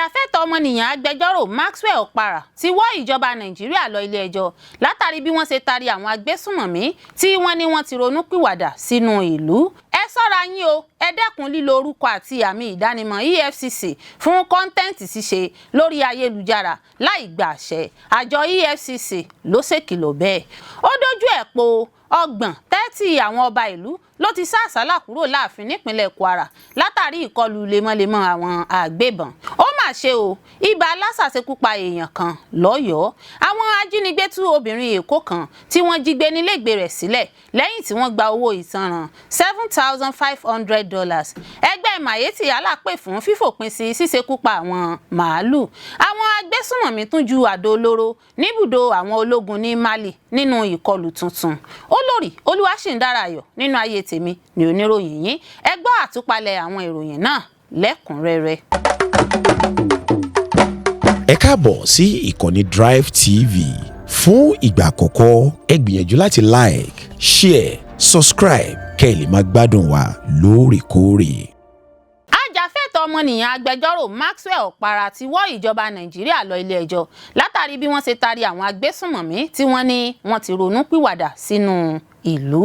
Ajàfẹ́tọ̀ọ́ ọmọnìyàn, agbẹjọ́rò Maxwell Okpara ti wọ́ ìjọba Nàìjíríà lọ ilé-ẹjọ́ látàrí bí wọ́n ṣe taari àwọn agbésùnmọ̀mí tí wọ́n ní wọ́n ti ronú pìwàdà sínú ìlú. Ẹ ṣọ́ra yín o, ẹ dẹ́kun lílo orúkọ àti àmì ìdánimọ̀ EFCC fún content ṣíṣe lórí ayélujára láì gba àṣẹ. Àjọ EFCC ló ṣèkìlọ̀ bẹ́ẹ̀. Ó dójú ẹ̀ po, 30, 30 àwọn ọba ìlú ló ti sá àsálà kúrò láàfin nípínlẹ̀ Kwara látàrí ìkọlù lemọ́lemọ́ àwọn agbébọn. Ó mà ṣe o, ibà lásà ṣekú pa èèyàn kan lọ́yọ̀ọ́. Àwọn ajínigbé tú obìnrin Èkó kan tí wọ́n jí gbé nílégbé rẹ̀ sílẹ̀ lẹ́yìn tí wọ́n gba owó ìtanràn $7,500. Ẹgbẹ́ Miyetti Allah pè fún fífòpin sí ṣíṣekú pa àwọn màálù. Àwọn agbésùnmọ̀mí tún ju àdó olóró níbùdó àwọn ológun ní Mali nínú ìkọlù tuntun. Olórí Olúwaṣìndára Ayọ̀ nínú ayé tèmi ní oníròyìn yín. Ẹ gbọ́ àtúpalẹ̀ àwọn ìròyìn náà lẹ́kùnrẹ́rẹ́. Ẹ káàbọ̀ sí ìkànnì Drive TV. Fún ìgbà àkọ́kọ́, ẹ gbìyànjú láti like, share, subscribe kẹ́ ẹ lè máa gbádùn wa lóòrèkóòrè. Ajàfẹ́tọ̀ọ́ ọmọnìyàn, agbẹjọ́rò Maxwell Okpara ti wọ́ ìjọba Nàìjíríà lọ ilé-ẹjọ́ látàrí bí wọ́n ṣe taari àwọn agbésùnmọ̀mí tí wọ́n ní wọ́n ti ronú pìwàdà sínú ìlú.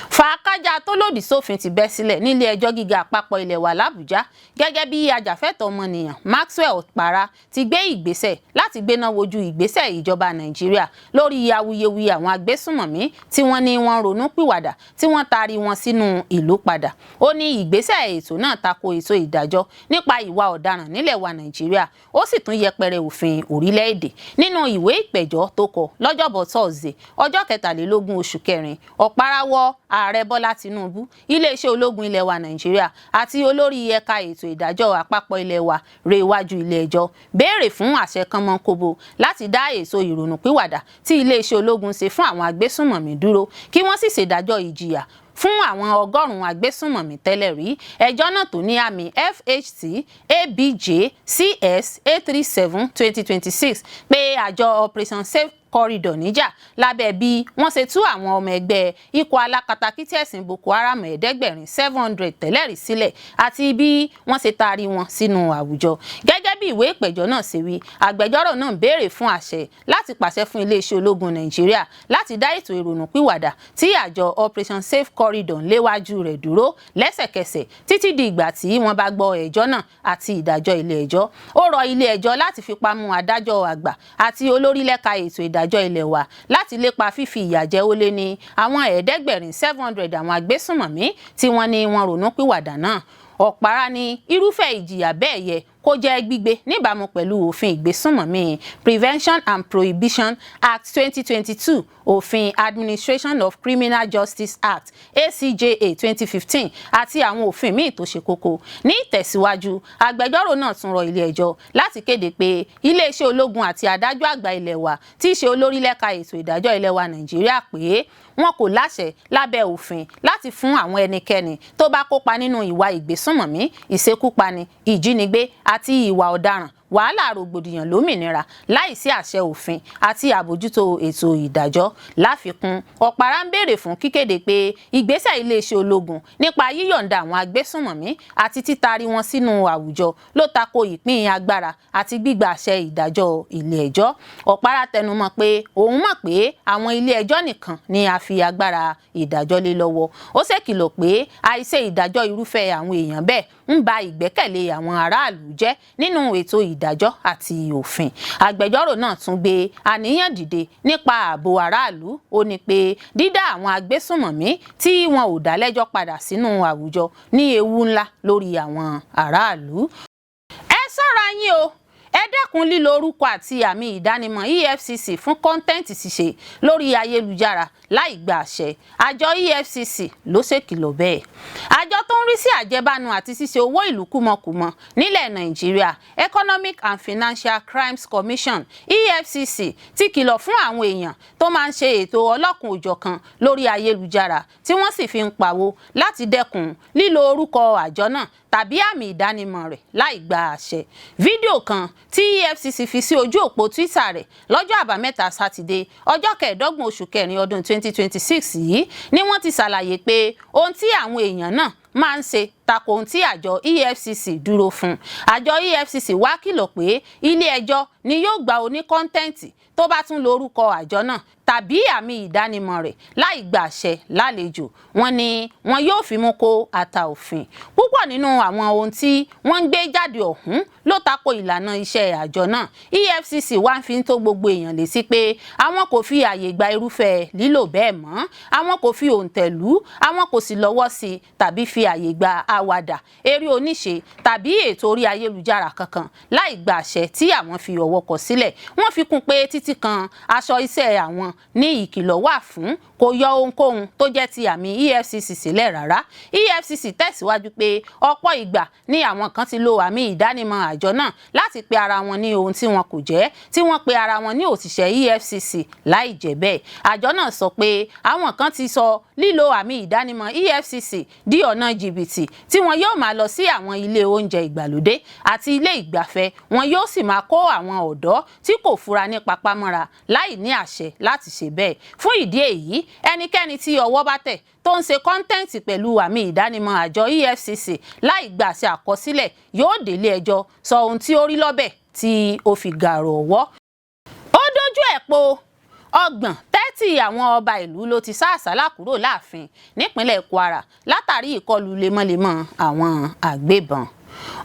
Fàákájà tó lòdì sófin ti bẹ́ sílẹ̀ nílé ẹjọ́ gíga àpapọ̀ ilẹ̀ wa làbújá gẹ́gẹ́ bí ajàfẹ́tọ̀ọ́ ọmọnìyàn Maxwell Okpara ti gbé ìgbésẹ̀ láti gbéná wojú ìgbésẹ̀ ìjọba Nàìjíríà lórí awuyewuye àwọn agbésùnmọ̀mí tí wọ́n ní wọ́n ronú pìwàdà tí wọ́n taari wọn sínú ìlú padà. Ó ní ìgbésẹ̀ ètò náà tako ètò ìdájọ́ nípa ìwà ọ̀daràn nílẹ̀ wa Nàìjíríà, ó sì tún yẹpẹrẹ òfin orílẹ̀-èdè. Nínú ìwé ìpẹ̀jọ́ tó kọ lọ́jọ́bọ̀ tọ́sídẹ̀ẹ́, ọjọ́ 23 oṣù kẹrin, Okpara wọ́ Ààrẹ Bọ́lá Tinubu, iléeṣẹ́ ológun ilẹ̀ wa Nàìjíríà àti olórí ẹ̀ka ètò ìdájọ́ àpapọ̀ ilẹ̀ wa re iwájú ilé ẹjọ́, béèrè fún àṣẹ kánmọ́nkóbó láti dá èso ìrònúpìwàdà tí iléeṣẹ́ ológun ṣe fún àwọn agbésùnmọ̀mí dúró, kí wọ́n sì ṣèdájọ́ ìjìyà fún àwọn 100 agbésùnmọ̀mí tẹ́lẹ̀ rí. Ẹjọ́ náà tó ní àmì FHT ABJ CS 837/2026 pé àjọ Operation Safe Corridor níjà lábẹ́ bí wọ́n ṣe tú àwọn ọmọ ẹgbẹ́ ikọ̀ alákatakítí ẹ̀sìn Boko Haram 700, 700 tẹ́lẹ̀ rí sílẹ̀ àti bí wọ́n ṣe taari wọn sínú àwùjọ. Gẹ́gẹ́ bí ìwé ìpẹ̀jọ́ náà ṣe wí, agbẹjọ́rò náà béèrè fún àṣẹ láti pàṣẹ fún iléeṣẹ́ ológun Nàìjíríà láti dá ètò ìrònúpìwàdà tí àjọ Operation Safe Corridor ń léwájú rẹ̀ dúró lẹ́sẹ̀kẹsẹ̀ títí di ìgbà tí wọ́n bá gbọ́ ẹjọ́ náà àti ìdájọ́ ilé ẹjọ́. Ó rọ ilé ẹjọ́ láti fipá mú adájọ́ àgbà àti olórí lẹ́ka ètò ìdájọ́ ilé wa láti lépa fífi ìyà jẹ ó lé ní àwọn 700, 700 àwọn agbésùnmọ̀mí tí wọ́n ní wọ́n ronúpìwàdà náà. Okpara ní irúfẹ́ ìjìyà bẹ́ẹ̀ yẹ kó jẹ́ gbígbé níbàámu pẹ̀lú Òfin Ìgbésùnmọ̀mí, Prevention and Prohibition Act, 2022, òfin Administration of Criminal Justice Act, ACJA, 2015 àti àwọn òfin míì tó ṣe kókó. Ní ìtẹ̀síwájú, agbẹjọ́rò náà tún rọ ilé ẹjọ́ láti kéde pé iléeṣẹ́ ológun àti adájọ́ àgbà ilé wa tí í ṣe olórí lẹ́ka ètò ìdájọ́ ilé wa Nàìjíríà pé wọn kò láṣẹ lábẹ́ òfin láti fún àwọn ẹnikẹ́ni tó bá kópa nínú ìwà ìgbésùnmọ̀mí, ìṣekúpani, ìjínigbé àti ìwà ọ̀daràn, wàhálà, rògbòdìyàn lómìnira láìsí àṣẹ òfin àti àbójútó ètò ìdájọ́. Láfikún, Okpara ń béèrè fún kíkéde pé ìgbésẹ̀ iléeṣẹ́ ológun nípa yíyọ̀ǹda àwọn agbésùnmọ̀mí àti títaari wọn sínú àwùjọ ló tako ìpín agbára àti gbígba àṣẹ ìdájọ́ ilé ẹjọ́. Okpara tẹnumọ́ pé òun mọ̀ pé àwọn ilé ẹjọ́ nìkan ni a fi agbára ìdájọ́ lé lọ́wọ́. Ó ṣèkìlọ̀ pé àìṣe ìdájọ́ irúfẹ́ àwọn èèyàn bẹ́ẹ̀ ń ba ìgbẹ́kẹ̀lé àwọn aráàlú jẹ́ nínú ètò ìdájọ́ àti òfin. Agbẹjọ́rò náà tún gbé àníyàn dìde nípa ààbò aráàlú. Ó ní pé dídá àwọn agbésùnmọ̀mí tí wọn ò dá lẹ́jọ́ padà sínú àwùjọ ní ewu ńlá lórí àwọn aráàlú. Ẹ ṣọ́ra yín o, ẹ dẹ́kun lílo orúkọ àti àmì ìdánimọ̀ EFCC fún content ṣíṣe lórí ayélujára láì gba àṣẹ. Àjọ EFCC ló ṣèkìlọ̀ bẹ́ẹ̀. Àjọ tó ń rí sí àjẹbánu àti ṣíṣe owó ìlú kúmọkùmọ nílẹ̀ Nàìjíríà, Economic and Financial Crimes Commission, EFCC, ti kìlọ̀ fún àwọn èèyàn tó máa ń ṣe ètò ọlọ́kùn òjọ̀kan lórí ayélujára tí wọ́n sì fi ń pawó láti dẹ́kun lílo orúkọ àjọ náà tàbí àmì ìdánimọ̀ rẹ̀ láì gba àṣẹ. Fídíò kan tí EFCC fi sí ojú òpó Twitter rẹ̀ lọ́jọ́ Àbámẹ́ta Sátidé, ọjọ́ 25 oṣù kẹrin ọdún 2026 yìí ni wọ́n ti ṣàlàyé pé ohun tí àwọn èèyàn náà máa ń ṣe tako ohun tí àjọ EFCC dúró fún. Àjọ EFCC wá kìlọ̀ pé ilé ẹjọ́ ni yóò gba oní content tó bá tún lo orúkọ àjọ náà tàbí àmì ìdánimọ̀ rẹ̀ láì gba àṣẹ lálejò. Wọ́n ní wọn yóò fimú kó ata òfin. Púpọ̀ nínú àwọn ohun tí wọ́n ń gbé jáde ọ̀hún ló tako ìlànà iṣẹ́ àjọ náà. EFCC wá ń fi tó gbogbo èèyàn létí pé àwọn kò fi àyè gba irúfẹ́ lílò bẹ́ẹ̀ mọ́. Àwọn kò fi òǹtẹ̀ lù, àwọn kò sì lọ́wọ́ sí tàbí fi àyè gba àwàdà, eré oníṣe tàbí ètò orí ayélujára kankan láì gba àṣẹ tí àwọn fi ọwọ́ kọ sílẹ̀. Wọ́n fi kún pé títí kan aṣọ iṣẹ́ àwọn ní ìkìlọ̀ wà fún, kò yọ ohunkóhun tó jẹ́ ti àmì EFCC sílẹ̀ rárá. EFCC tẹ̀síwájú pé ọ̀pọ̀ ìgbà ni àwọn kan ti lo àmì ìdánimọ̀ àjọ náà láti pe ara wọn ní ohun tí wọn kò jẹ́, tí wọ́n pe ara wọn ní òṣìṣẹ́ EFCC láì jẹ́ bẹ́ẹ̀. Àjọ náà sọ pé àwọn kan ti sọ lílo àmì ìdánimọ̀ EFCC di ọ̀nà jìbìtì, tí wọn yóò máa lọ sí àwọn ilé oúnjẹ ìgbàlódé àti ilé ìgbafẹ́, wọn yóò sì máa kó àwọn ọ̀dọ́ tí kò fura ní papámọ́ra láì ní àṣẹ láti ṣe bẹ́ẹ̀. Fún ìdí èyí, ẹnikẹ́ni tí ọwọ́ bá tẹ̀ tó ń ṣe content pẹ̀lú àmì ìdánimọ̀ àjọ EFCC láì gba àṣẹ àkọsílẹ̀ yóò délé ẹjọ́ sọ ohun tí ó rí lọ́bẹ̀ tí ó fi gàrò ọwọ́. Ó dójú ẹ̀ po, 30, 30 àwọn ọba ìlú ló ti sá àsálà kúrò láàfin nípínlẹ̀ Kwara látàrí ìkọlù lemọ́lemọ́ àwọn àgbébọn.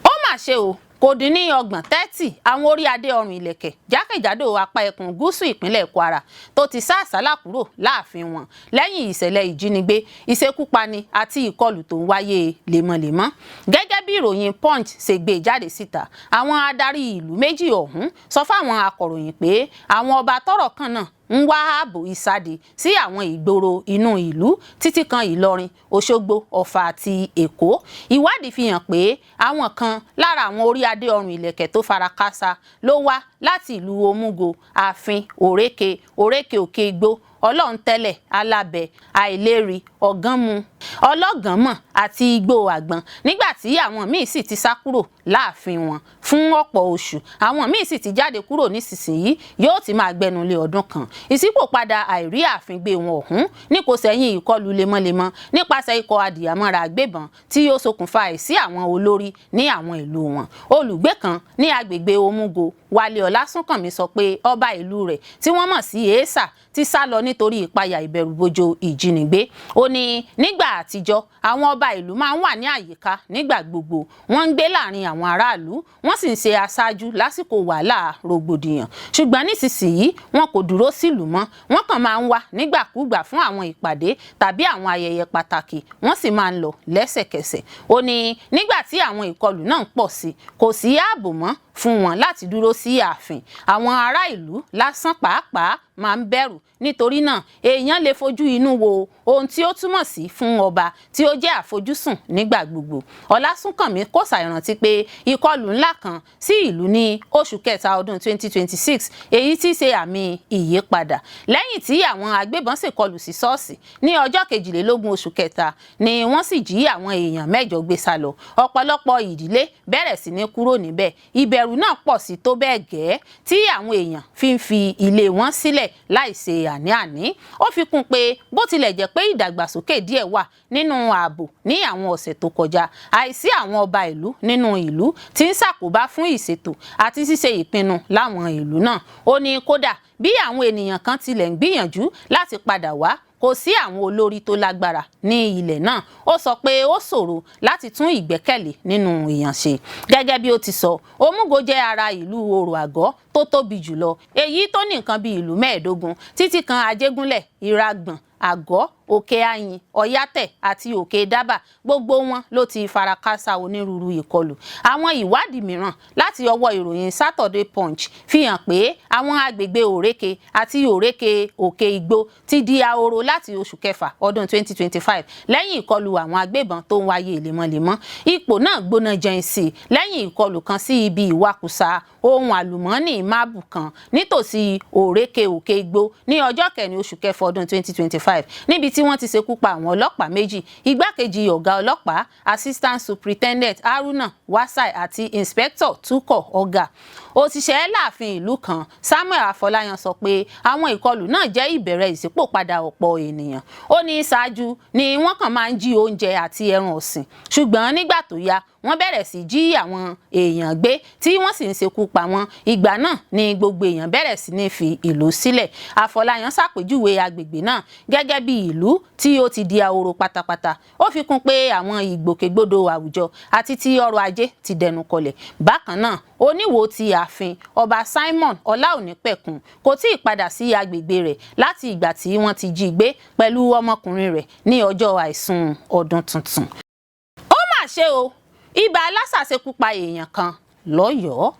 Ó mà ṣe o, kò dín ní 30, 30 àwọn orí adé ọrùn ìlẹ̀kẹ̀ jákèjádò apá ẹkùn gúúsù ìpínlẹ̀ Kwara tó ti sá àsálà kúrò láàfin wọn lẹ́yìn ìṣẹ̀lẹ̀ ìjínigbé, ìṣekúpani àti ìkọlù tó ń wáyé lemọ́lemọ́. Gẹ́gẹ́ bí ìròyìn Punch ṣe gbé jáde síta, àwọn adarí ìlú méjì ọ̀hún sọ fáwọn akọ̀ròyìn pé àwọn ọba tọ́rọ̀ kàn náà ń wá ààbò ìsádi sí àwọn ìgboro inú ìlú títí kan Ìlọrin, Òṣogbo, Ọ̀fà àti Èkó. Ìwádìí fi hàn pé àwọn kan lára àwọn orí adé ọrùn ìlẹ̀kẹ̀ tó fara kááṣá ló wá láti ìlú Òmùgò, Ààfin Òrékè, Òrékè Òkè Igbó, Ọlọ́runtẹ́lẹ̀, Alábẹ, Àìlérí, Ọ̀gánmu, Ọlọ́gànmọ̀ àti Igbó Àgbọ̀n, nígbà tí àwọn míín sì ti sá kúrò láàfin wọn fún ọ̀pọ̀ oṣù. Àwọn míín sì ti jáde kúrò nísinsìnyí, yóò ti máa gbẹnu lé ọdún kan. Ìṣípòpadà àìrí ààfin gbé wọn ọ̀hún ní kò sẹ́yìn ìkọlù lemọ́lemọ́ nípasẹ̀ ikọ̀ adìyàmọ́ra agbébọn tí ó ṣokùnfà àìsí àwọn olórí ní àwọn ìlú wọn. Olùgbé kan ní agbègbè Òmùgò, Wálé Ọlásùnkànmí, sọ pé ọba ìlú rẹ̀ tí wọ́n mọ̀ sí Èésà ti sá lọ nítorí ìpayà ìbẹ̀rùbojo ìjínigbé. Ó ní nígbà àtijọ́, àwọn ọba ìlú máa ń wà ní àyíká nígbà gbogbo, wọ́n ń gbé láàrin àwọn aráàlú, wọ́n sì ń ṣe aṣáájú lásìkò wàhálà rògbòdìyàn. Ṣùgbọ́n nísinsìnyí, wọn kò dúró sílùú mọ́, wọ́n kàn máa ń wá nígbàkúùgbà fún àwọn ìpàdé tàbí àwọn ayẹyẹ pàtàkì, wọ́n sì máa ń lọ lẹ́sẹ̀kẹsẹ̀. Ó ní nígbà tí àwọn ìkọlù náà ń pọ̀ sí, kò sí ààbò mọ́ fún wọn láti dúró sí ààfin. Àwọn ará ìlú lásán pàápàá máa ń bẹ̀rù. Nítorí náà, èèyàn lè fojú inú wo ohun tí ó túmọ̀ sí fún ọba tí ó jẹ́ àfojúsùn nígbà gbogbo. Ọlásùnkànmí kò ṣàìrántí pé ìkọlù ńlá kan sí ìlú ní oṣù kẹta ọdún 2026, èyí tí í ṣe àmì ìyípadà lẹ́yìn tí àwọn agbébọn ṣèkọlù sí ṣọ́ọ̀ṣì ní ọjọ́ 22 oṣù kẹta ni wọ́n sì jí àwọn èèyàn 8 gbé sá lọ. Ọ̀pọ̀lọpọ̀ ìdílé bẹ̀rẹ̀ sí ní kúrò níbẹ̀. Ìbẹ̀rù náà pọ̀ sí tó bẹ́ẹ̀ gẹ́ẹ́ tí àwọn èèyàn fi ń fi ilé wọn sílẹ̀ láì ṣe àní-àní. Ó fi kún pé bó tilẹ̀ jẹ́ pé ìdàgbàsókè díẹ̀ wà nínú ààbò ní àwọn ọ̀sẹ̀ tó kọjá, àìsí àwọn ọba ìlú nínú ìlú tí ń ṣàkóbá fún ìṣètò àti ṣíṣe ìpinnu láwọn ìlú náà. Ó ní kódà bí àwọn ènìyàn kan tilẹ̀ ń gbìyànjú láti padà wá, kò sí àwọn olórí tó lágbára ní ilẹ̀ náà. Ó sọ pé ó ṣòro láti tún ìgbẹ́kẹ̀lé nínú èèyàn ṣe. Gẹ́gẹ́ bí ó ti sọ, Òmùgò jẹ́ ara ìlú Orò Àgọ́ tó tóbi jùlọ, èyí tó ní nǹkan bíi ìlú 15 títí kan Ajégúnlẹ̀, Ìragbọ̀n, Àgọ́, Òkè Ayin, Ọ̀yátẹ̀ àti Òkè Dábà. Gbogbo wọn ló ti farakásá onírúurú ìkọlù. Àwọn ìwádìí mìíràn láti ọwọ́ ìròyìn Saturday Punch fi hàn pé àwọn agbègbè Òrékè àti Òrékè Òkè Igbó ti di ahoro láti oṣù kẹfà ọdún 2025 lẹ́yìn ìkọlù àwọn agbébọn tó ń wáyé lemọ́lemọ́. Ipò náà gbóná jẹun sí i lẹ́yìn ìkọlù kan sí ibi ìwakùsà ohun àlùmọ́ọ́nì máàbù kan nítòsí Òrékè Òkè Igbó ní ọjọ́ 4 oṣù kẹfà ọdún 2025. 2025, níbi tí wọ́n ti ṣekú pa àwọn ọlọ́pàá méjì, igbákejì ọ̀gá ọlọ́pàá, Assistant Superintendent Haruna Wasai, àti Inspector Tukọ̀ Ọ̀gá. Òṣìṣẹ́ láàfin ìlú kan, Samuel Afọláyan, sọ pé àwọn ìkọlù náà jẹ́ ìbẹ̀rẹ̀ ìṣípòpadà ọ̀pọ̀ ènìyàn. Ó ní ṣáájú ni wọ́n kàn máa ń jí oúnjẹ àti ẹran ọ̀sìn, ṣùgbọ́n nígbà tó yá, wọ́n bẹ̀rẹ̀ sí jí àwọn èèyàn gbé, tí wọ́n sì ń ṣekú pa wọ́n. Ìgbà náà ni gbogbo èèyàn bẹ̀rẹ̀ sí ní fi ìlú sílẹ̀. Àfọláyàn ṣàpèjúwe agbègbè náà gẹ́gẹ́ bí ìlú tí ó ti di ahoro pátápátá. Ó fi kún pé àwọn ìgbòkègbodò àwùjọ àti ti ọrọ̀ ajé ti dẹnu kọlẹ̀. Bákan náà, oníwò ti ààfin, Ọba Simon Ọláònípẹ̀kun, kò tí ì padà sí agbègbè rẹ̀ láti ìgbà tí wọ́n ti jí gbé pẹ̀lú ọmọkùnrin rẹ̀ ní ọjọ́ Àìsùn Ọdún Tuntun. Ó mà ṣe o, ibà lásà ṣekú pa èèyàn kan lọ́yọ̀ọ́.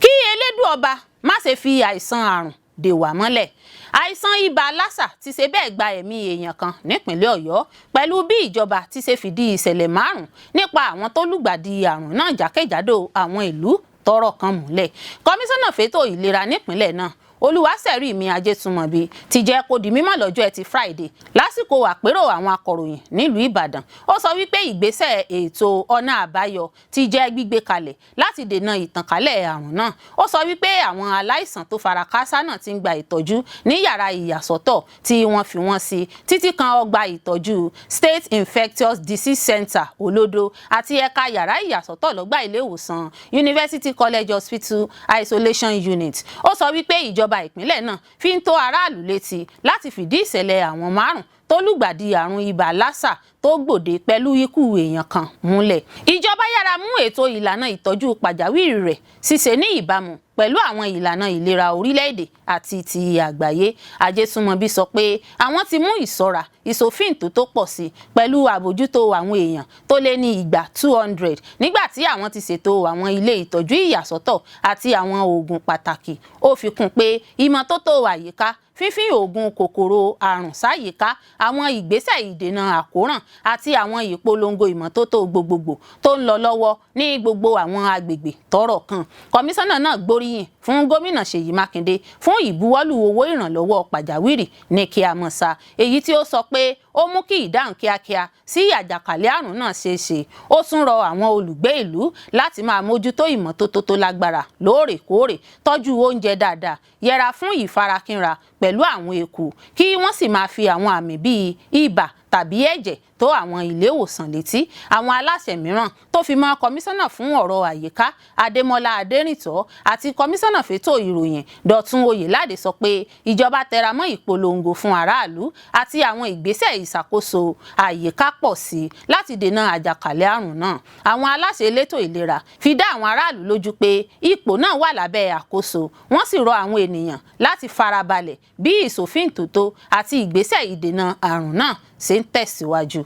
Kí Elédùn Ọba má ṣe fi àìsàn àrùn dè wá mọ́lẹ̀. Àìsàn ibà lásà ti ṣe bẹ́ẹ̀ gba ẹ̀mí èèyàn kan nípìnlẹ̀ Ọ̀yọ́, pẹ̀lú bí ìjọba ti ṣe fìdí ìṣẹ̀lẹ̀ márùn-ún nípa àwọn tó lùgbàdì àrùn náà jákèjádò àwọn ìlú tọ́rọ̀ kàn múlẹ̀. Kọmíṣánná fétò ìlera nípìnlẹ̀ náà, Olúwaṣẹ̀rími Ajétúmọ̀bí, ti jẹ́ kó di mímọ̀ lọ́jọ́ Ẹtì Friday lásìkò àpérò àwọn akọ̀ròyìn nílùú Ìbàdàn. Ó sọ wípé ìgbésẹ̀ ètò ọ̀nà àbáyọ ti jẹ́ gbígbé kalẹ̀ láti dènà ìtànkálẹ̀ àrùn náà. Ó sọ wípé àwọn aláìsàn tó fara káásá náà ti ń gba ìtọ́jú ní yàrá ìyàsọ́tọ̀ tí wọ́n fi wọ́n sí, títí kan ọgbà ìtọ́jú State Infectious Disease Center Olódó àti ẹ̀ka yàrá ìyàsọ́tọ̀ lọ́gbà ilé ìwòsàn University College Hospital Isolation Unit. Ó sọ wípé ìjọba ìpínlẹ̀ náà fi ń tó aráàlú létí láti fìdí ìṣẹ̀lẹ̀ àwọn márùn tó lùgbàdì àrùn ibà lásà tó gbòde pẹ̀lú ikú èèyàn kan múlẹ̀. Ìjọba yára mú ètò ìlànà ìtọ́jú pàjáwìrì rẹ̀ ṣiṣẹ́ ní ìbámu pẹ̀lú àwọn ìlànà ìlera orílẹ̀-èdè àti ti àgbáyé. Ajésùnmọ̀bí sọ pé àwọn ti mú ìṣọ́ra ìṣòfin tó pọ̀ sí pẹ̀lú àbójútó àwọn èèyàn tó lé ní igba 200, nígbà tí àwọn ti ṣètò àwọn ilé ìtọ́jú ìyàsọ́tọ̀ àti àwọn oògùn pàtàkì. Ó fi kún pé ìmọ́tótó àyíká, fífín oògùn kòkòrò àrùn sáyìíká, àwọn ìgbésẹ̀ ìdènà àkóràn àti àwọn ìpolongo ìmọ́tótó gbogbogbò tó ń lọ lọ́wọ́ ní gbogbo àwọn agbègbè tọ́rọ̀ kàn. Kọmíṣánná náà gbóríyìn fún Gómìnà Ṣèyí Mákindé fún ìbuwọ́lù owó ìrànlọ́wọ́ pàjáwìrì ní kíámọ́sá, èyí tí ó sọ pé ó mú kí ìdáhùn kíákíá sí àjàkálẹ̀ àrùn náà ṣeé ṣe. Ó tún rọ àwọn olùgbé ìlú láti máa mójútó ìmọ́tótó tó lágbára lóòrèkóòrè, tọ́jú oúnjẹ dáadáa, yẹra fún ìfarakínra pẹ̀lú àwọn eku, kí wọ́n sì máa fi àwọn àmì bíi ibà tàbí ẹ̀jẹ̀ tó àwọn ilé ìwòsàn létí. Àwọn aláṣẹ mìíràn, tó fi mọ́ kọmíṣánná fún ọ̀rọ̀ àyíká, Adémọlá Adérìntọ́, àti kọmíṣánná fétò ìròyìn, Dọ̀tun Oyèládé, sọ pé ìjọba tẹra mọ́ ìpolongo fún aráàlú àti àwọn ìgbésẹ̀ ìṣàkóso àyíká pọ̀ sí láti dènà àjàkálẹ̀ àrùn náà. Àwọn aláṣẹ elétò ìlera fi dá àwọn aráàlú lójú pé ipò náà wà lábẹ́ àkóso. Wọ́n sì rọ àwọn ènìyàn láti farabalẹ̀ bí ìṣòfin-tótó àti ìgbésẹ̀ ìdènà àrùn náà ṣe ń tẹ̀síwájú.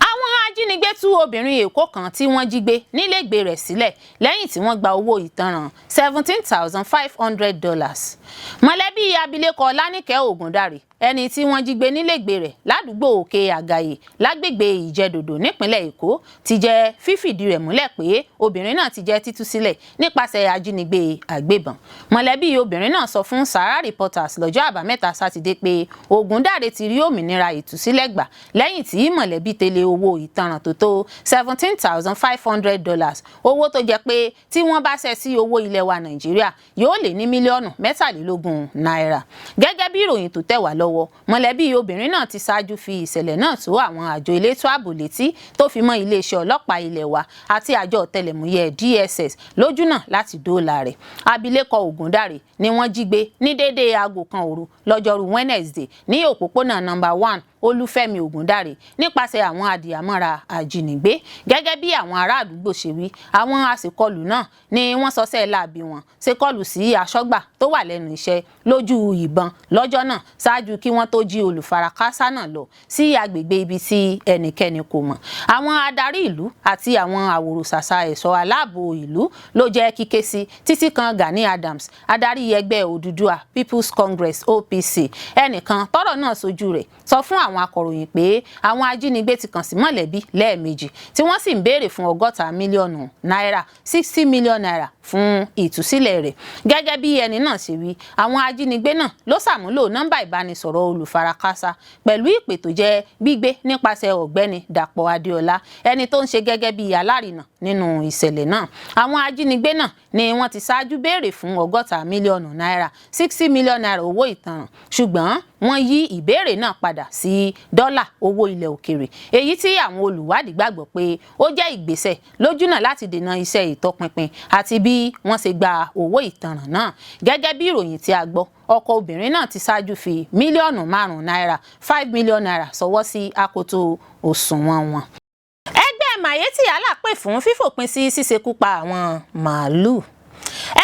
Àwọn ajínigbé tú obìnrin Èkó kan tí wọ́n jí gbé nílégbèé rẹ̀ sílẹ̀ lẹ́yìn tí wọ́n gba owó ìtanràn $17,500. Mọ̀lẹ́bí abilékọ Lánìkẹ́ Ògúndáre, ẹni tí wọ́n jí gbé nílégbèé rẹ̀ ládùúgbò Òkè Àgàyè lágbègbè Ìjẹdòdò nípínlẹ̀ Èkó, ti jẹ́ fífìdí rẹ̀ múlẹ̀ pé obìnrin náà ti jẹ́ títú sílẹ̀ nípasẹ̀ ajínigbé àgbébọn. Mọ̀lẹ́bí obìnrin náà sọ fún Sahara Reporters lọ́jọ́ Àbámẹ́ta Sátidé pé Ògúndáre ti rí òmìnira ìtúsílẹ̀ gbà lẹ́yìn tí mọ̀lẹ́bí tẹ̀lé owó ìtanràn tó tó $17,500, owó tó jẹ́ pé tí wọ́n bá ṣẹ́ sí owó ilẹ̀ wa Nàìjíríà, yóò lé ní mílíọ̀nù 23 náírà. Gẹ́gẹ́ bí ìròyìn tó tẹ̀ wá lọ́wọ́, mọ̀lẹ́bí obìnrin náà ti ṣáájú fi ìṣẹ̀lẹ̀ náà tó àwọn àjọ elétò ààbò létí, tó fi mọ́ iléeṣẹ́ ọlọ́pàá ilẹ̀ wa àti àjọ ọ̀tẹlẹ̀múyẹ́ DSS, lójúnà láti dóòlà rẹ̀. Abilékọ Ògúndáre ni wọ́n jí gbé ní déédéé aago 1 òru lọ́jọ́rú Wednesday ní òpópónà Number 1 Olúfẹ́mi Ògúndáre nípasẹ̀ àwọn adìhámọ́ra ajínigbé. Gẹ́gẹ́ bí àwọn ará àdúgbò ṣe wí, àwọn aṣèkọlù náà ni wọ́n sọsẹ́ láabi wọn ṣe kọlù sí aṣọ́gbà tó wà lẹ́nu iṣẹ́ lójú ìbọn lọ́jọ́ náà, ṣáájú kí wọ́n tó jí olùfarakásá náà lọ sí agbègbè ibi tí ẹnikẹ́ni kò mọ̀. Àwọn adarí ìlú àti àwọn àwòrò-ṣàṣà ẹ̀ṣọ́ aláàbò ìlú ló jẹ́ kíké sí, títí kan Gani Adams, adarí ẹgbẹ́ Odùduwà People's Congress, OPC, ẹnìkan tọ́rọ̀ náà sojú rẹ̀, sọ fún àwọn àwọn akọ̀ròyìn pé àwọn ajínigbé ti kàn sí mọ̀lẹ́bí lẹ́ẹ̀mejì, tí wọ́n sì ń béèrè fún 60 mílíọ̀nù náírà, ₦60 million, fún ìtúsílẹ̀ rẹ̀. Gẹ́gẹ́ bí ẹni náà ṣe wí, àwọn ajínigbé náà ló ṣàmúlò nọ́mbà ìbánisọ̀rọ̀ olùfarakásá pẹ̀lú ìpè tó jẹ́ gbígbé nípasẹ̀ Ọ̀gbẹ́ni Dàpọ̀ Adéọlá, ẹni tó ń ṣe gẹ́gẹ́ bí alárinà nínú ìṣẹ̀lẹ̀ náà. Àwọn ajínigbé náà ni wọ́n ti ṣáájú béèrè fún 60 mílíọ̀nù náírà, ₦60 million, owó ìtanràn, ṣùgbọ́n wọ́n yí ìbéèrè náà padà sí dọ́là, owó ilẹ̀ òkèrè, èyí tí àwọn olùwádìí gbàgbọ́ pé ó jẹ́ ìgbésẹ̀ lójúnà láti dènà iṣẹ́ ìtọpinpin àti bí wọ́n ṣe gba owó ìtanràn náà. Gẹ́gẹ́ bí ìròyìn tí a gbọ́, ọkọ obìnrin náà ti ṣáájú fi mílíọ̀nù 5 náírà, ₦5 million, ṣọwọ́ sí akoto òṣùwọ̀n wọn. Ẹgbẹ́ Miyetti Allah pè fún fífòpin sí ṣíṣekú pa àwọn màálùú.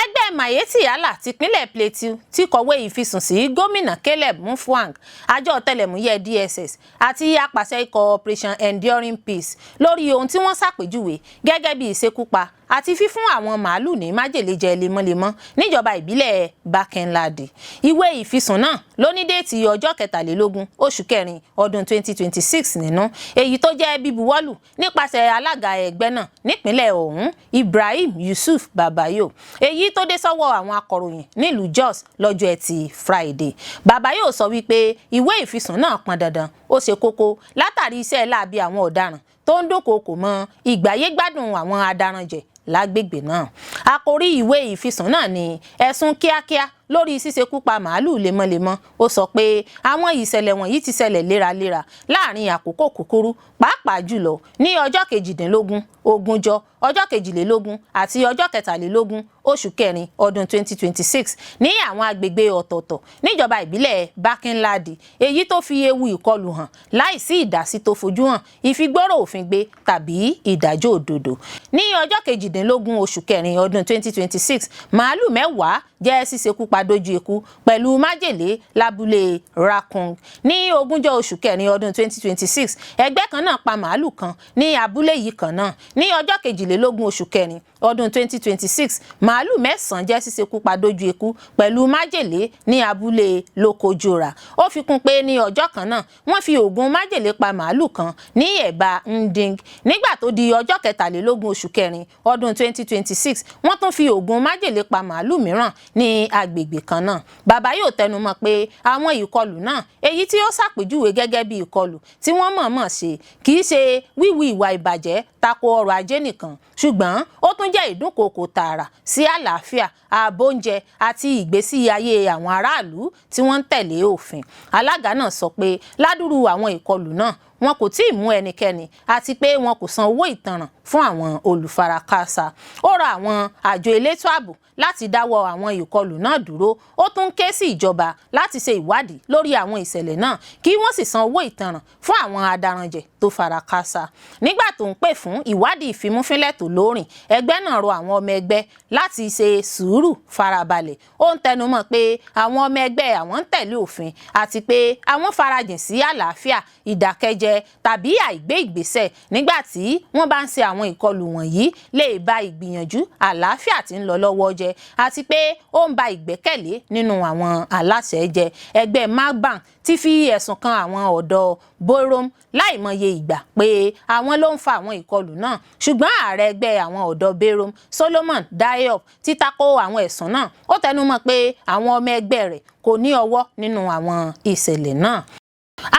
Ẹgbẹ́ Miyetti Allah tìpínlẹ̀ Plateau ti kọ̀wé ìfisùn sí Gómìnà Caleb Mutfwang, àjọ ọ̀tẹlẹ̀múyẹ́ DSS àti apàṣẹ ikọ̀ Operation Enduring Peace lórí ohun tí wọ́n ṣàpèjúwe gẹ́gẹ́ bí ìṣekúpa àti fífún àwọn màálùú ní májèlé jẹ lemọ́lemọ́ níjọba ìbílẹ̀ Barkin Ladi. Ìwé ìfisùn náà ló ní déètì ọjọ́ 23 oṣù kẹrin ọdún 2026 nínú, èyí tó jẹ́ bíbuwọ́lù nípasẹ̀ alága ẹgbẹ́ náà nípínlẹ̀ ọ̀hún, Ibrahim Yusuf Babayo, èyí tó dé sọ́wọ́ àwọn akọ̀ròyìn nílùú Jos lọ́jọ́ Ẹtì Friday. Babayo sọ wípé ìwé ìfisùn náà pọn dandan, ó ṣe kókó látàrí iṣẹ́ láabi àwọn ọ̀daràn tó ń dúnkookò mọ́ ìgbáyégbádùn àwọn adaranjẹ̀ lágbègbè náà. Àkórí ìwé ìfisùn náà ni ẹ̀sùn kíákíá lórí ṣíṣekú pa màálùú lemọ́lemọ́. Ó sọ pé àwọn ìṣẹ̀lẹ̀ wọ̀nyí ti ṣẹlẹ̀ léraléra láàrin àkókò kúkúrú, pàápàá jùlọ ní ọjọ́ 18, 20, ọjọ́ 22 àti ọjọ́ 23 oṣù kẹrin ọdún 2026 ní àwọn agbègbè ọ̀tọ̀ọ̀tọ̀ níjọba ìbílẹ̀ Barkin Ladi, èyí tó fi ewu ìkọlù hàn láìsí ìdásí tó fojú hàn, ìfigbóró òfin gbé tàbí ìdájọ́ òdodo. Ní ọjọ́ 18 oṣù kẹrin ọdún 2026, màálù 10 jẹ́ ṣíṣekú pa dójú ikú pẹ̀lú májèlé lábúlé Rakung. Ní 20 oṣù kẹrin ọdún 2026, ẹgbẹ́ kan náà pa màálù kan ní abúlé yìí kan náà. Ní ọjọ́ 22 oṣù kẹrin ọdún 2026, màálù 9 jẹ́ ṣíṣekú pa dójú ikú pẹ̀lú májèlé ní abúlé Lokojora. Ó fi kún pé ní ọjọ́ kan náà, wọ́n fi oògùn májèlé pa màálù kan ní ẹ̀bá Nding. Nígbà tó di ọjọ́ 23 oṣù kẹrin ọdún 2026, wọ́n tún fi oògùn májèlé pa màálù mìíràn ní agbègbè kan náà. Babayo tẹnumọ́ pé àwọn ìkọlù náà, èyí tí ó ṣàpèjúwe gẹ́gẹ́ bí ìkọlù tí wọ́n mọ̀ọ́mọ̀ ṣe, kì í ṣe wíwu ìwà ìbàjẹ́ tako ọrọ̀ ajé nìkan, ṣùgbọ́n ó tún jẹ́ ìdúnkookò tààrà sí àlàáfíà, ààbò oúnjẹ àti ìgbésí ayé àwọn aráàlú tí wọ́n ń tẹ̀lé òfin. Alága náà sọ pé ládùrú àwọn ìkọlù náà, wọn kò tí ì mú ẹnikẹ́ni àti pé wọn kò san owó ìtanràn fún àwọn olùfarakásá. Ó rọ àwọn àjọ elétò ààbò láti dáwọ́ àwọn ìkọlù náà dúró. Ó tún ké sí ìjọba láti ṣe ìwádìí lórí àwọn ìṣẹ̀lẹ̀ náà, kí wọ́n sì san owó ìtanràn fún àwọn adaranjẹ̀ tó farakásá. Nígbà tó ń pè fún ìwádìí ìfimúfínlẹ̀ tó lóòrìn, ẹgbẹ́ náà rọ àwọn ọmọ ẹgbẹ́ láti ṣe sùúrù farabalẹ̀. Ó ń tẹnumọ́ pé àwọn ọmọ ẹgbẹ́ àwọn ń tẹ̀lé òfin àti pé àwọn farajìn sí àlàáfíà, ìdákẹ́jẹ́ tàbí àìgbé ìgbésẹ̀ nígbà tí wọ́n bá ń ṣe àwọn ìkọlù wọ̀nyí lè ba ìgbìyànjú àlàáfíà tí ń lọ lọ́wọ́ jẹ́, àti pé ó ń ba ìgbẹ́kẹ̀lé nínú àwọn aláṣẹ jẹ́. Ẹgbẹ́ MACBAN ti fi ẹ̀sùn kan àwọn ọ̀dọ́ Berom láìmọye ìgbà pé àwọn ló ń fa àwọn ìkọlù náà, ṣùgbọ́n ààrẹ ẹgbẹ́ àwọn ọ̀dọ́ Berom, Solomon Diop, ti tako àwọn ẹ̀sùn náà. Ó tẹnumọ́ pé àwọn ọmọ ẹgbẹ́ rẹ̀ kò ní ọwọ́ nínú àwọn ìṣẹ̀lẹ̀ náà.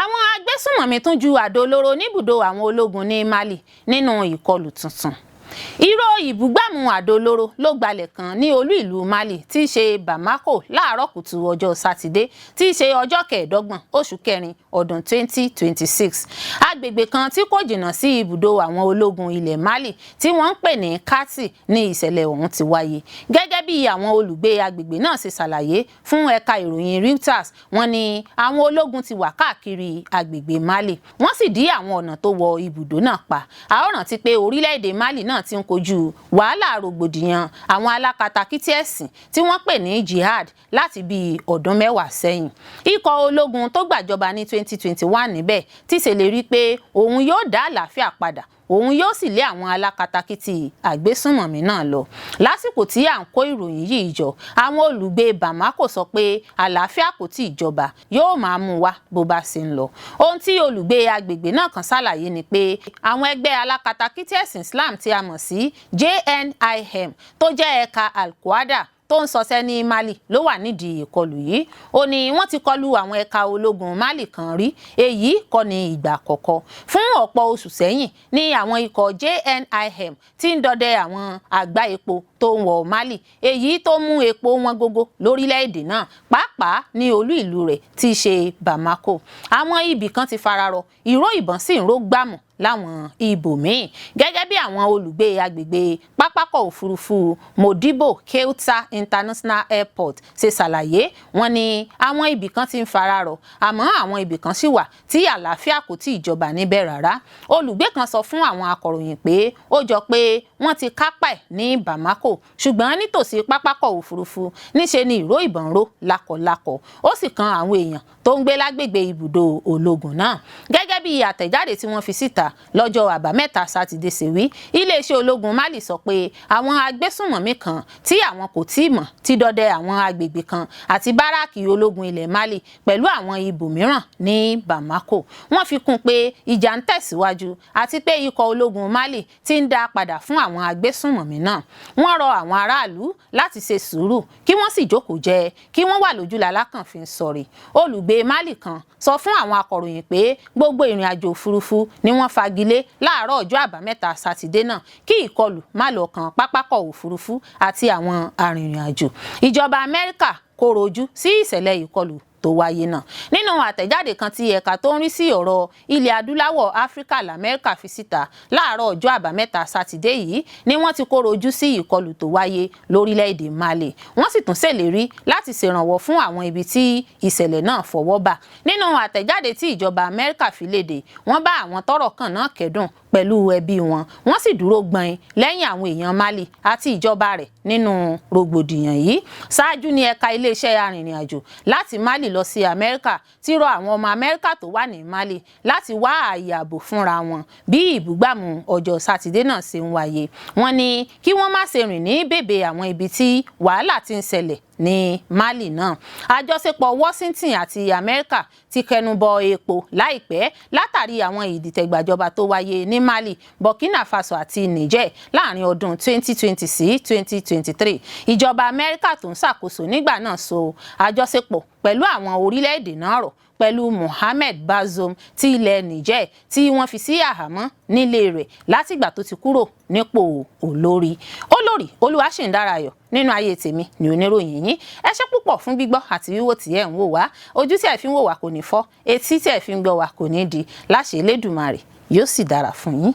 Àwọn agbésùnmọ̀mí tún ju àdó olóró níbùdó àwọn ológun ní Mali nínú ìkọlù tuntun. Ìró ìbúgbàmù àdó olóró ló gbalẹ̀ kan ní olú ìlú Mali tí í ṣe Bamako láàárọ̀ kùtù ọjọ́ Sátidé tí í ṣe ọjọ́ 25 oṣù kẹrin ọdún 2026. Agbègbè kan tí kò jìnnà sí ibùdó àwọn ológun ilẹ̀ Mali tí wọ́n ń pè ní Kati ní ìṣẹ̀lẹ̀ ọ̀hún ti wáyé. Gẹ́gẹ́ bí àwọn olùgbé agbègbè náà ṣe ṣàlàyé fún ẹ̀ka ìròyìn Reuters, wọ́n ní àwọn ológun ti wà káàkiri agbègbè Mali, wọ́n sì dí àwọn ọ̀nà tó wọ ibùdó náà pa. A ó rántí pé orílẹ̀-èdè Mali náà ti ń kojú wàhálà rògbòdìyàn àwọn alákatakítí ẹ̀sìn tí wọ́n pè ní jihad láti bíi ọdún 10 sẹ́yìn. Ikọ̀ ológun tó gbàjọba ní 2021 níbẹ̀ ti ṣèlérí pé òun yóò dá àlàáfíà padà. Òun yóò sì lé àwọn alákatakítí àgbésùnmọ̀mí náà lọ. Lásìkò tí à ń kó ìròyìn yìí jọ, àwọn olùgbé Bamako sọ pé àlàáfíà kò tí ì jọba, yóò máa mú wá bó bá ṣe ń lọ. Ohun tí olùgbé agbègbè náà kan ṣàlàyé ni pé àwọn ẹgbẹ́ alákatakítí ẹ̀sìn Islam tí a mọ̀ sí JNIM, tó jẹ́ ẹ̀ka Al-Qaeda tó ń ṣọṣẹ́ ní Mali, ló wà nídìí ìkọlù yìí. Ó ní wọ́n ti kọlu àwọn ẹ̀ka ológun Mali kan rí, èyí kọ́ ní ìgbà àkọ́kọ́. Fún ọ̀pọ̀ oṣù sẹ́yìn ní àwọn ikọ̀ JNIM ti ń dọdẹ àwọn àgbá epo tó ń wọ Mali, èyí tó mú epo wọn gógó lórílẹ̀‐èdè náà, pàápàá ní olú ìlú rẹ̀ tí í ṣe Bamako. Àwọn ibì kan ti fararọ, ìró ìbọn sì ń ró gbàmù láwọn ibòmíì, gẹ́gẹ́ bí àwọn olùgbé agbègbè pápákọ̀ òfurufú Modibo Keita International Airport ṣe ṣàlàyé. Wọ́n ní àwọn ibì kan ti ń fararọ, àmọ́ àwọn ibì kan sì wà tí àlàáfíà kò tí ì jọba níbẹ̀ rárá. Olùgbé kan sọ fún àwọn akọ̀ròyìn pé ó jọ pé wọ́n ti kápá ẹ̀ ní Bamako, ṣùgbọ́n nítòsí pápákọ̀ òfurufú, níṣe ni ìró ìbọn ró lákọlákọ, ó sì kan àwọn èèyàn tó ń gbé lágbègbè ibùdó ológun náà. Gẹ́gẹ́ bí àtẹ̀jáde tí wọ́n fi síta lọ́jọ́ Àbámẹ́ta Sátidé ṣe wí, iléeṣẹ́ ológun Mali sọ pé àwọn agbésùnmọ̀mí kan tí àwọn kò tíì mọ̀ ti dọdẹ àwọn agbègbè kan àti báràkì ológun ilẹ̀ Mali pẹ̀lú àwọn ibòmíràn ní Bamako. Wọ́n fi kún pé ìjà ń tẹ̀síwájú àti pé ikọ̀ ológun Mali ti ń dá padà fún àwọn agbésùnmọ̀mí náà. Wọ́n rọ àwọn aráàlú láti ṣe sùúrù, kí wọ́n sì jókòó jẹ́, kí wọ́n wà lójúlalákàn fi ń sọ̀rí. Olùgbé Mali kan sọ fún àwọn akọ̀ròyìn pé gbogbo ìrìn àjò òfurufú ni wọ́n fagilé láàárọ̀ ọjọ́ Àbámẹ́ta Sátidé náà, kí ìkọlù má lọ kan pápákọ̀ òfurufú àti àwọn arìnrìn-àjò. Ìjọba Amẹ́ríkà kóró ojú sí ìṣẹ̀lẹ̀ ìkọlù tó wáyé náà. Nínú àtẹ̀jáde kan tí ẹ̀ka tó ń rí sí ọ̀rọ̀ ilẹ̀ adúláwọ̀ Áfíríkà lamẹ́ríkà fi síta láàárọ̀ ọjọ́ Àbámẹ́ta Sátidé yìí ni wọ́n ti kóró ojú sí ìkọlù tó wáyé lórílẹ̀‐èdè Mali. Wọ́n sì tún ṣèlérí láti ṣèrànwọ́ fún àwọn ibi tí ìṣẹ̀lẹ̀ náà fọwọ́ bà. Nínú àtẹ̀jáde tí ìjọba Amẹ́ríkà fi léde, wọ́n bá àwọn tọ́rọ̀ kàn náà kẹ́dùn pẹ̀lú ẹbí wọn, wọ́n sì dúró gbọ̀n lẹ́yìn àwọn èèyàn Mali àti ìjọba rẹ̀ nínú rògbòdìyàn yìí. Ṣáájú ní ẹ̀ka iléeṣẹ́ arìnrìn-àjò láti Mali lọ sí Amẹ́ríkà ti rọ àwọn ọmọ Amẹ́ríkà tó wà ní Mali láti wá ààyè ààbò fúnra wọn bí ìbúgbàmù ọjọ́ Sátidé náà ṣe ń wáyé. Wọ́n ní kí wọ́n má ṣe rìn ní bèbè àwọn ibi tí wàhálà ti ń ṣẹlẹ̀ ní Mali náà. Àjọṣepọ̀ Washington àti Amẹ́ríkà ti kẹnubọ epo láìpẹ́ látàrí àwọn ìdìtẹ̀gbàjọba tó wáyé ní Mali, Burkina Faso àti Niger láàrin ọdún 2020 sí 2023. Ìjọba Amẹ́ríkà tó ń ṣàkóso nígbà náà so àjọṣepọ̀ pẹ̀lú àwọn orílẹ̀-èdè náà rọ̀ pẹ̀lú Mohamed Bazoum ti ilẹ̀ Niger, tí wọ́n fi sí àhámọ́ nílé rẹ̀ látìgbà tó ti kúrò nípò olórí. Olórí Olúwaṣèǹdárayọ̀ nínú ayé tèmi ní oníròyìn yín. Ẹ ṣé púpọ̀ fún gbígbọ́ àti wíwò tí ẹ̀ ń wò wá. Ojú tí ẹ̀ fi ń wò wá kò ní fọ́, etí tí ẹ̀ fi ń gbọ́ wá kò ní di. Láṣẹ Elédùmarè, yóò sì dára fún yín.